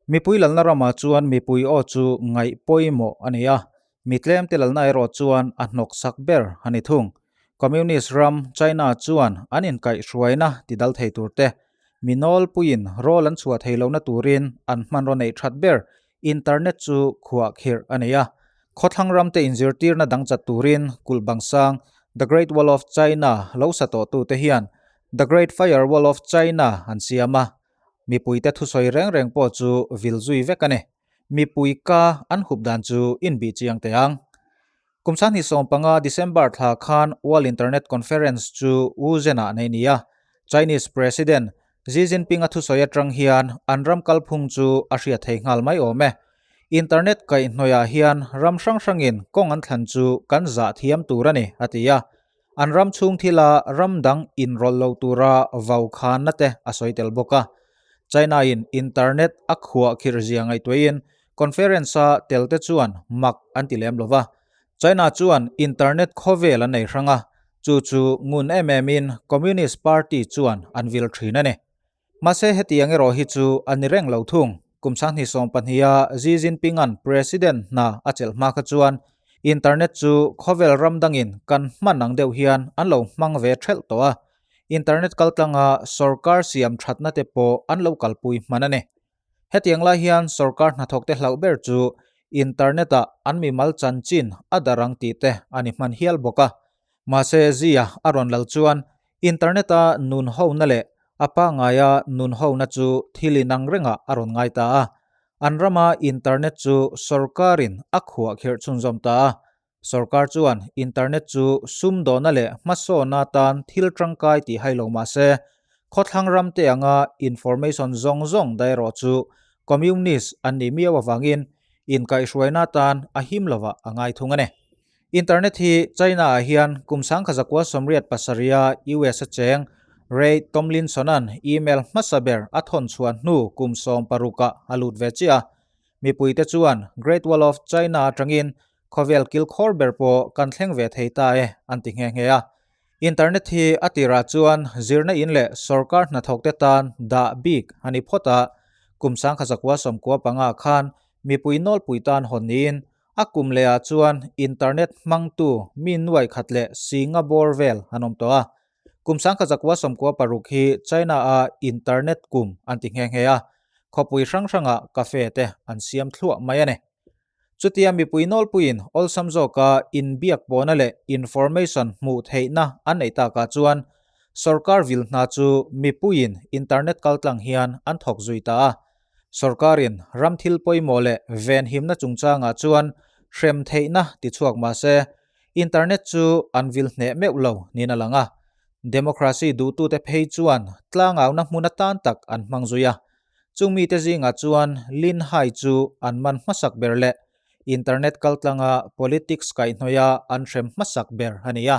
Mipui lalna ramah chuan mipui aw chu ngaih pawimawh a ni a, mi tlemte lalna erawh chuan a hnawksak ber a ni thung. Communist ram China chuan an inkaihhruaina tidal thei turte mi nawlpuiin rawl an chhuah thei lohna turin an hmanraw neih that ber internet chu khuah khirh a nei a. Khawthlang ramte inzirtirna dang chat turin kulh bangsang The Great Wall of China lo sa tawhtute hian The Great Firewall of China an siam a, Mipuite thusawi reng reng pawh chu vil zui vek a ni. Mipui ka an hup dan chu inbih chiang teh ang. Kum 2015 December thla khan World Internet Conference chu Wuzhen-ah nei ni a. Chinese President Xi Jinping-a thusawi atang hian an ram kalphung chu a hriat thei nghal mai awm e. Internet kaihhnawihah hian ram hrang hrangin kawng an thlan chu kan zah thiam tur a ni, a ti a. An ram chhung thila ram dang inrawlh lo tura vau khanna te a sawi tel bawk a. China-in internet a khuah khirh zia ngaihtuahin conference-a tel te chuan mak an ti lem lo va. China chuan internet khawvel an nei hrang a, chu chu ngun em emin Communist Party chuan an vil thin a ni. Mahse hetiang erawh hi chu a ni reng lo thung. Kum 2020-a Xi Jinping-a'n President hna a chelh hma kha chuan Internet chu khawvel ram dangin kan hman ang deuh hian an lo hmang ve thelh tawh a. Internet kaltlanga sorkar siam thatna te pawh an lo kalpui hman a ni. Hetiang lai hian sorkar hnathawkte hlauh ber chu Internet-ah an mimal chanchin a dar ang tih te a ni hman hial bawk a. Mahse Xi-a a rawn lal chuan Internet-a nun hona leh a pangaia nun hona chu thil inang rengah a rawn ngai ta a. An rama internet chu sorkarin a khuah khirh chhunzawm ta a. Sorkar chuan internet chu sumdawna leh hmasawna tan thil tangkai tih hai lo mah se, khawthlang ram te anga information zawng zawng daerawh chu communist an nih miau avangin inkaihhruaina tan a him lovah a ngai thung a ni. Internet hi China-ah hian kum 1987-a US a cheng Ray Tomlinson-a'n email hmasa ber a thawn chhuah hnu kum 16-ah a lut ve chiah a. Mipuite chuan Great Wall of China atangin khawvel kilkhawr ber pawh kan thleng ve thei ta e an ti nghe nghe a. Internet hi a tirah chuan zirna in leh sorkar hnathawkte tan dah bik a ni phawt a, kum 1995 khan mipui nawlpui tan hawn niin A kum lehah chuan internet hmangtu mi nuai khat leh singa bawr vel an awm tawh a. Kum 1996 hi China-a internet kum an ti nghe nghe a, khawpui hrang hrangah cafe te an siam thluah mai a ni. Chutia mipui nawlpuiin awlsam zawka inbiak pawhna leh information hmuh theihna an neih takah chuan sorkar vil hna chu mipuiin internet kaltlang hian an thawk zui ta a. Sorkarin ram thil pawimawh leh venhimna chungchangah chuan hrem theihna ti chhuak mah se, internet chu an vil hneh meuh lo niin a lang a. Democracy duhtute phei chuan tlangauna hmun atan tak an hmang zui a. Chung mite zingah chuan Lin Hai chu an man hmasak ber leh internet kaltlanga politics kaihhnawih a an hrem hmasak ber a ni a.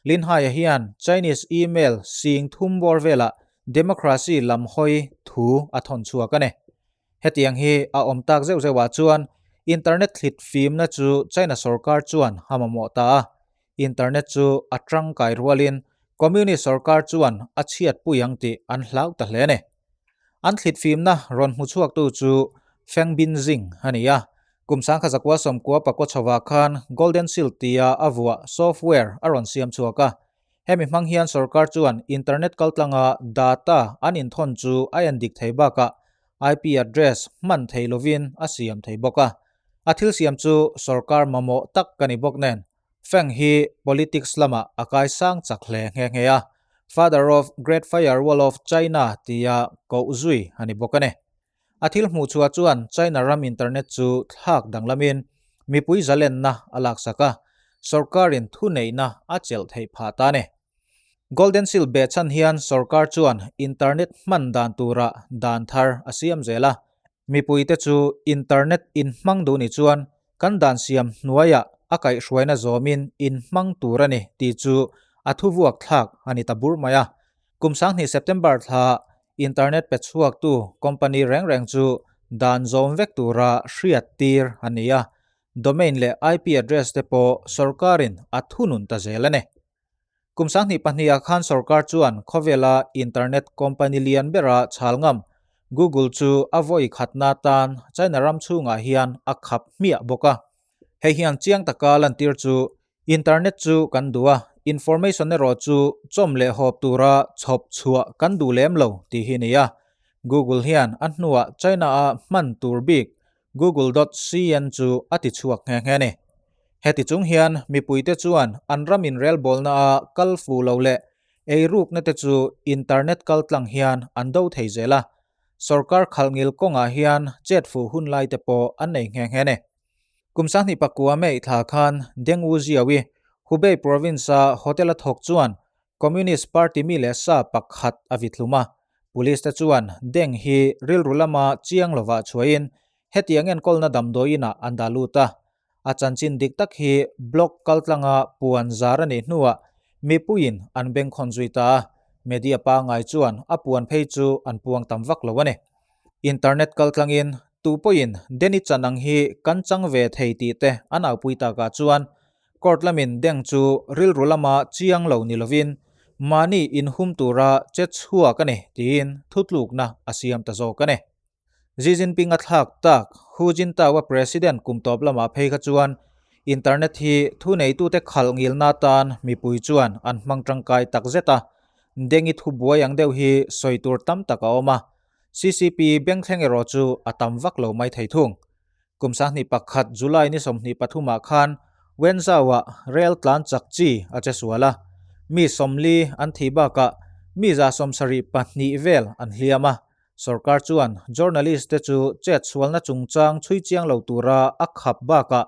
Lin Hai-a hian Chinese email sing thum bawr velah Democracy lam hawi thu a thawn chhuak a ni. Hetiang hi a awm tak zeuh zeuhah chuan internet thlit fimna chu China sorkar chuan a mamawh ta a. Internet chu a tangkai rualin Communist sorkar chuan a chhiatpui ang tih an hlau ta hle a ni. An thlit fimna rawn hmu chhuaktu chu Feng Binzing a ni a. Kum 1990 pakua chhovah khan Golden Shield tia a vuah software a rawn siam chhuak a. Hemi hmang hian sorkar chuan internet kaltlanga data an inthawn chu a en dik thei bakah IP address hman thei lovin a siam thei bawk a. A thil siam chu sorkar mamawh tak ka ni bawk nen Feng hi politics lamah a kai sang chak hle nghe nghe a, Father of Great Firewall of China tia koh zui a ni bawk a ni. A thil hmuh chhuah chuan China ram internet chu thlak danglamin mipui zalenna a laksak a, sorkarin thuneihna a chelh theih phah ta a ni. Golden Seal behchhan hian sorkar chuan internet hman dan tura dan thar a siam zel a, mipuite chu internet inhmang duh ni chuan kan dan siam hnuaiah a kaihhruaina zawmin inhmang tur a ni tih chu a thuvuak thlak a ni ta bur mai a. Kum 20 September thla internet pe chhuaktu company reng reng chu dan zawm vek tura hriat tir a ni a, domain leh IP address te pawh sorkarin a thunun ta zel a ni. Kum 2002 ah khan sorkar chuan khawvela internet company lian bera chhal ngam Google chu a vawi khatna tan China ram chhungah hian a khap hmiah bawk a. Hei hian chiang taka lantir chu Internet chu kan duh a, information erawh chu chawm leh hawp tura chhawp chhuah kan duh lem lo tih hi a ni a. Google hian a hnuah China-a hman tur bik Google dot cn chu a ti chhuak nghe nghe a ni. Heti chung hian mipuite chuan an ram inrelbawlna-a kal fu lo leh eirukna te chu internet kal tlang hian an do thei zel a, sorkar khalhngil kawngah hian chet fuh hun lai te pawh an nei nghe nghe a ni. Kum sanghnih pakua May thla khan Deng Wujiawi, Hubei province-a hotel a thawk chuan Communist Party mi leh sa pakhat a vithlum a. Police te chuan Deng hi rilru lama chiang lovah chhuahin hetiang enkawlna damdawi inah an dah lut a. A chanchin dik tak hi blog kaltlanga puan zar a nih hnuah mipuiin an bengkhawn zui ta a, media pangngai chuan a puan phei chu an puang tam vak lo a ni. Internet kaltlangin tupawhin Denny chan ang hi kan chang ve thei tih te an aupui takah chuan court lamin Deng chu rilru lama chiang lo ni lovin mahni inhum tura che chhuak a ni tiin thutlukna a siam ta zawk a ni. Xi Jinping a thlak tak Hu Jintao-a president kum tawp lamah phei kha chuan internet hi thuneitute khalh ngilna atan mipui chuan an hmang tangkai tak zet a, Dengi thubuai ang deuh hi sawi tur tam tak a awm a, CCP bengthleng erawh chu a tam vak lo mai thei thung. Kum 21 July ni 23 ah khan Wenzhou-ah rel tlan chak chi a che sual a, mi 40 an thih bakah mi 72 vel an hliam a, Sorkar chuan journalist te chu chetsualna chungchang chhui chiang lo tura a khap bakah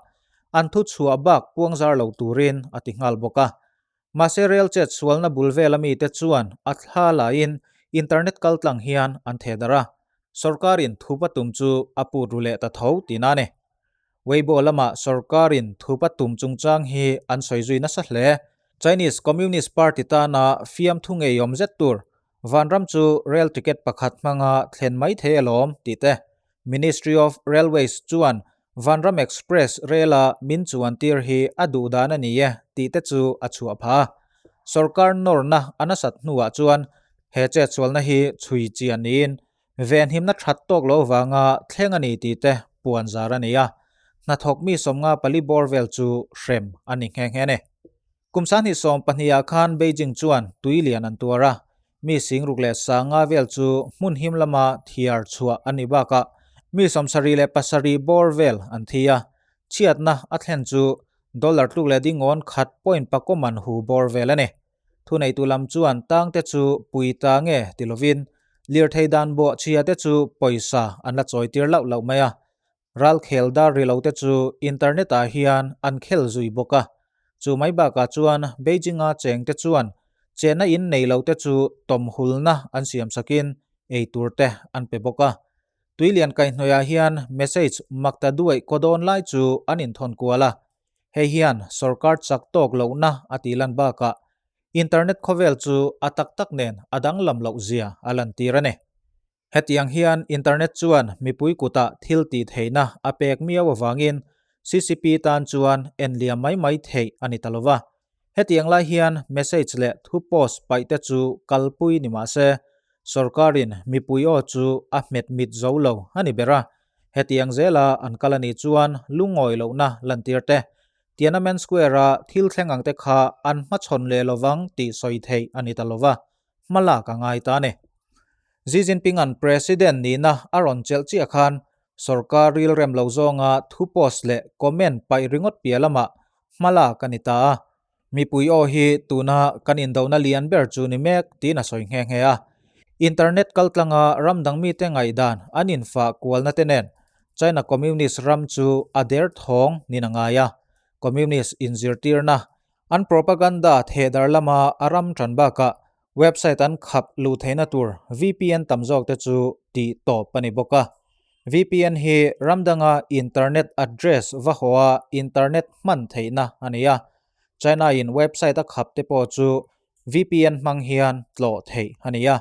an thu chhuah bak puangzar lo turin a ti nghal bawk a. Mahse rel chetsualna bul vela mite chuan a thla laiin internet kaltlang hian an theh darh a, sorkarin thup a tum chu a put ru leh ta tho tihna a ni. Weibo lama sorkarin thup a tum chungchang hi an sawi zui nasa hle. Chinese Communist Party tana fiamthu ngeiawm zet tur Vanram chu rail ticket pakhat hmanga thlen mai thei alawm tih te Ministry of Railways chuan Vanram Express rel-a min chuan tir hi a duh dan a ni e tih te chu a chhuah phah a. Sorkar nawrna a nasat hnuah chuan he chetsualna hi chhui chian niin venhimna that tawk lo vanga thleng a ni tih te puan zar a ni a. Hnathawk mi 54 bawr vel chu hrem a ni nghe nghe a ni. Kum 2012 ah khan Beijing chuan tui lian an tuar a, mi 65,000 vel chu hmun him lama thiar chhuah a nih bakah mi 77 bawr vel an thi a, chhiatna a thlen chu dollar tluk leh dingawn khat point pakawm an hu bawr vel a ni. Thuneitu lam chuan tangte chu pui ta nge ti lovin lirthei dan bawh chhia te chu pawisa an la chawi tir lauh lauh mai a, Ralkhel dar ri lo te chu internet ah hian an khel zui bawk a. Chu mai bakah chuan Beijing a cheng te chuan chenna in nei lo te chu tawmhulna an siam sakin ei tur te an pe bawk a. Tuilian kaihhnawih ah hian message makta duaih kaw dawn lai chu an inthawn kual a. Hei hian sorkar chak tawk lohna a tih lan bakah internet khawvel chu a tak tak nen a danglam loh zia a lantir a ni. Hetiang hian internet chuan mipui kutah thil tih theihna a pek miau avangin ccp tan chuan en liam mai mai theih a ni ta lo va. Hetiang lai hian message leh thu post paih te chu kalpui ni mah se, sorkarin mipui aw chu a hmet mit zo lo a ni ber a. Hetiang zela an kal a nih chuan lungawi lohna lantir te, Tiananmen Square-a thil thleng ang te kha an hmachhawn leh lovang tih sawi theih a ni ta lo va. Hmalak a ngai ta a ni. Xi Jinping-a'n President nihna a rawn chelh chiah khan sorkar rilrem lo zawnga thu post leh comment paih ringawt piah lamah hmalak a ni ta a. Mipui aw hi tuna kan indona lian ber chu ni mek tiin a sawi nghe nghe a. Internet kaltlanga ram dang mite ngaihdan an infah kualna te nen China Communist ram chu a derthawng niin a ngai a. Communist inzirtirna An propaganda thehdar lama a ram tan bakah website an khap luh theihna tur VPN tam zawk te chu tih tawp a ni bawk a. VPN hi ram danga internet address va haw a internet hman theihna a ni a. China in website a khap te pawh chu VPN hmang hian tlawh theih a ni a.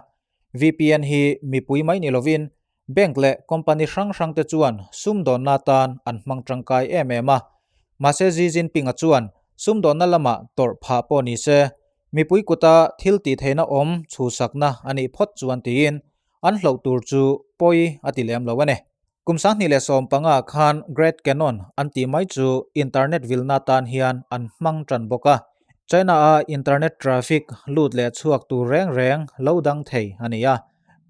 VPN hi mipui mai ni lovin Bank leh company hrang hrang te chuan sumdawnna atan an hmang tangkai em em a. Mahse Xi Jinping-a chuan sumdawnna lamah tawrh phah pawh ni se, mipui kuta thil tih theihna awm chhusakna a nih phawt chuan tiin an hloh tur chu pawi a ti lem lo a ni. Kum 2015 khan Great Cannon an tih mai chu internet vilna tan hian an hmang tan bawk a. China-a internet traffic lut leh chhuak tur reng reng lo dang thei a ni a.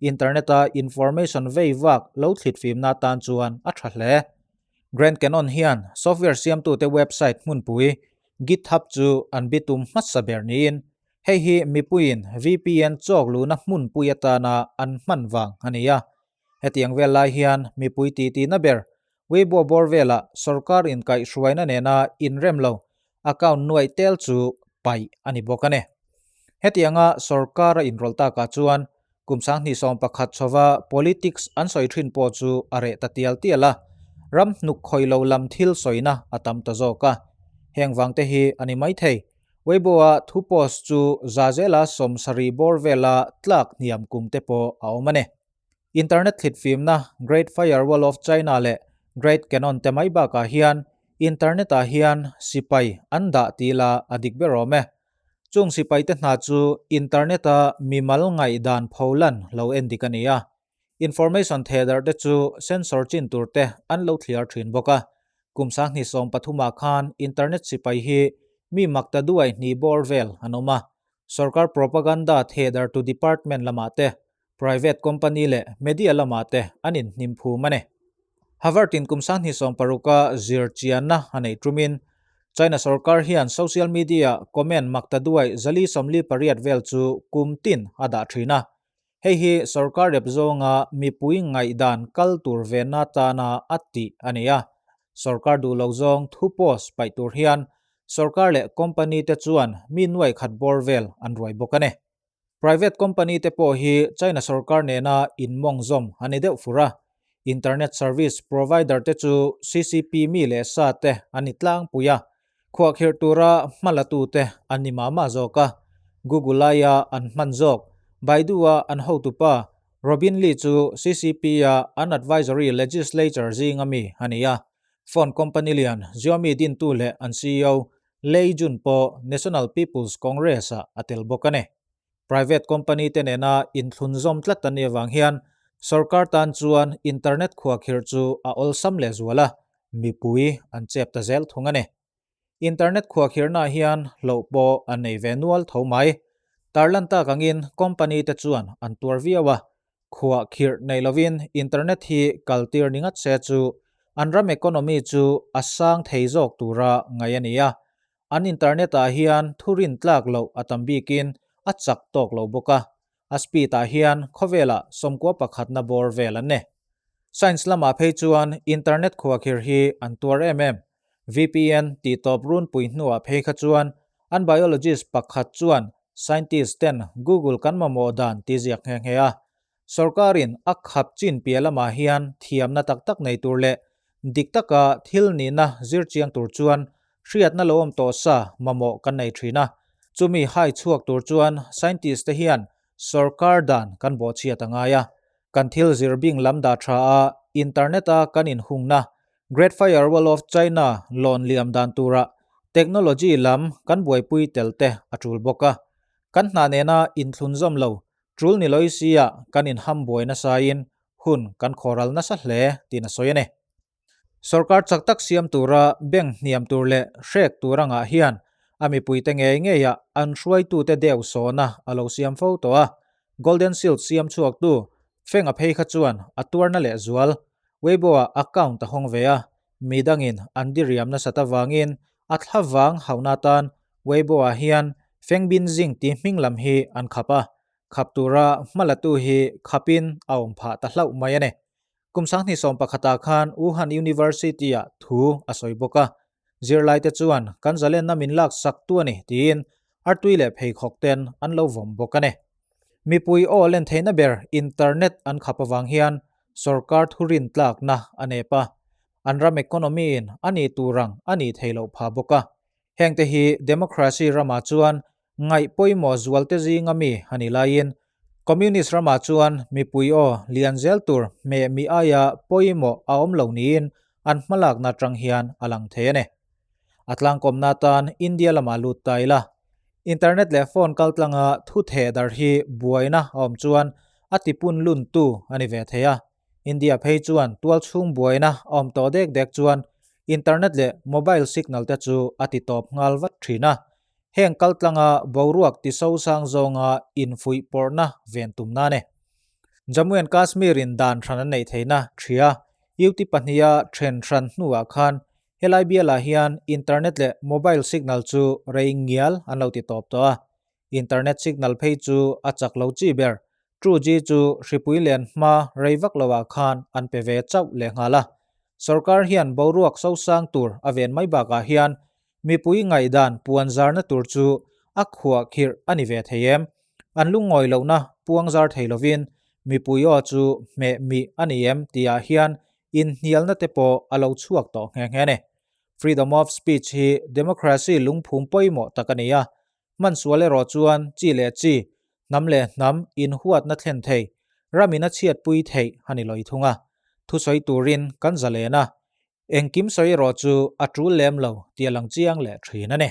Internet-a information vei vak lo thlit fimna tan chuan a tha hle. Grand Cannon hian software siamtute website hmunpui GitHub chu an bitum hmasa ber niin hei hi mipuiin VPN chawk luhna hmunpui atana an hman vang a ni a. Hetiang vel lai hian mipui tihtina ber Weibo bawr velah sorkar inkaihhruaina nena inrem lo account nuaih tel chu paih a ni bawk a ni. Hetianga sorkar a inrawlh takah chuan kum 2011 chhova politics an sawi thin pawh chu a reh ta tial tial a, ram hnuk khawih lo lam thil sawina a tam ta zawk a. Heng vangte hi a ni maithei. Weibo-a thu post chu za zela 70 bawr vela tlak hniam kum te pawh a awm a ni. Internet thlit fimna Great Firewall of China leh Great Cannon te mai bakah hian internet-ah hian sipai an dah tih la a dik ber awm e. Chung sipai te hna chu internet-a mimal ngaihdan pholan lo en dik a ni a. Information thehdarh te chu sensor chin tur te an lo thliar thin bawk a. Kum 2013 khan internet sipai hi mi makta duai hnih bawr vel an awm a. Sorkar propaganda thehdarhtu department lamah te Private company leh media lamah te an inhnim phum a ni. Harvard in kum 2016 a zir chianna a neih tumin China sorkar hian social media comment makta duai 448 vel chu kum tin a dah thin a. Hei hi sorkar rep zawnga mipui ngaihdan kal tur venna tana a tih a ni a. Sorkar duh lo zawng thu post paih tur hian sorkar leh company te chuan mi nuai khat bawr vel an ruai bawk a ni. Private company te pawh hi China sorkar nena inmawng zawm a ni deuh fur a, internet service provider te chu CCP mi leh sa te an ni tlangpui a, khuahkhirh tura hma la tu te an ni mah mah zawk a, Google aia an hman zawk Baidu-a an hotupa Robin Li chu CCP-a an advisory legislature zinga mi a ni a, phone company lian Xiaomi dintu leh an CEO Lei Jun pawh National People's Congress-ah a tel bawk a ni. Private company te nena inthlunzawm tlat an nih avang hian sorkar tan chuan internet khuahkhirh chu a awlsam leh zual a, mipui an chep ta zel thung a ni. Internet khuahkhirhnaah hian hloh pawh an nei ve nual tho mai. Tarlan tak angin company te chuan an tuar viau a, Khuahkhirh nei lovin internet hi kaltir ni ngat se chu an ram economy chu a sang thei zawk tura ngaih a ni a. An internet ah hian thurin tlak loh a tam bikin a chak tawk lo bawk a. A speed ah hian khawvelah 11na bawr vel an ni. Science lamah phei chuan internet khuahkhirh hi an tuar em em. VPN tih tawp runpui hnuah phei kha chuan an biologist pakhat chuan scientist ten Google kan mamawh dan ti ziak nghe nghe a. Sorkarin a khap chin piah lamah hian thiamna tak tak nei tur leh dik taka thil nihna zir chiang tur chuan hriatna lo awm tawh sa mamawh kan nei thin a. Chumi hai chhuak tur chuan scientist te hian sorkar dan kan bawhchhiat a ngai a. Kan thil zir bing lam dah tha a internet a kan inhungna Great Firewall of China lawn liam dan tura technology lam kan buaipui tel te a tul bawk a. Kan hna nena inthlunzawm lo tul ni lawih sia kan inham buai nasain hun kan khawral nasa hle tiin a sawi a ni. Sorkar chak tak siam tura bank hniam tur leh hrek tur angah hian a mipuite ngei ngeiah an hruaitute deuh sawhna a lo siam fo tawh a. Golden Shield siam chhuaktu Feng a phei kha chuan a tuarna leh zual Weibo-ah account a hawng ve a, mi dangin an diriam nasat avangin a thlavang hauhna atan Weibo-ah hian Feng Binzing tih hming lam hi an khap a, khap tura hmalatu hi khapin a awm phah ta hlauh mai a ni. Kum 2011 khan Wuhan University-ah thu a sawi bawk a, zirlaite chuan kan zalenna min lak sak tu a ni tiin artui leh pheikhawk ten an lo vawm bawk a ni. Mipui aw len theihna ber internet an khap avang hian sorkar thurin tlakna a nep a, an ram economy in a nih tur ang a nih theih loh phah bawk a. Hengte hi democracy ramah chuan ngaih pawimawh zualte zinga mi a nih laiin communist ramah chuan mipui aw lian zel tur hmeh mi aia pawimawh a awm lo niin an hmalakna atang hian a lang thei a ni. A tlangkawmna atan India lamah lut ta ila. Internet leh phone kaltlanga thu theh dar hi buaina a awm chuan a tipun luntu a ni ve thei a. India phei chuan tualchhung buaina a awm tawh dek dek chuan internet leh mobile signal te chu a ti tawp nghal vat thin a. Heng kaltlanga boruak ti sosang zawnga infuih pawrhna ven tumna a ni. Jammu and Kashmir in dan hran an neih theihna thria UT pahniha then hran hnuah khan helai bialah hian internet leh mobile signal chu rei ngial an lo ti tawp tawh a. Internet signal phei chu a chak lo chi ber. 2G chu hripui len hma rei vak loah khan an pe ve chauh lehnghal a. Sorkar hian boruak sosang tur a ven mai bakah hian Mipui ngaihdan puan zarna tur chu a khuah khirh a ni ve thei em? An lungngawi lohna puang zar thei lovin mipui aw chu hmeh mih a ni em tihah hian inhnialna te pawh a lo chhuak tawh nghe nghe a ni. Freedom of speech hi democracy lungphum pawimawh tak a ni a, hmansual erawh chuan chi leh chi, hnam leh hnam inhuatna thlen thei, ramin a chhiatpui theih a ni lawi thung a. Thusawi turin kan zalen a, Engkim sawi erawh chu a tul lem lo tih a lang chiang leh thin a ni.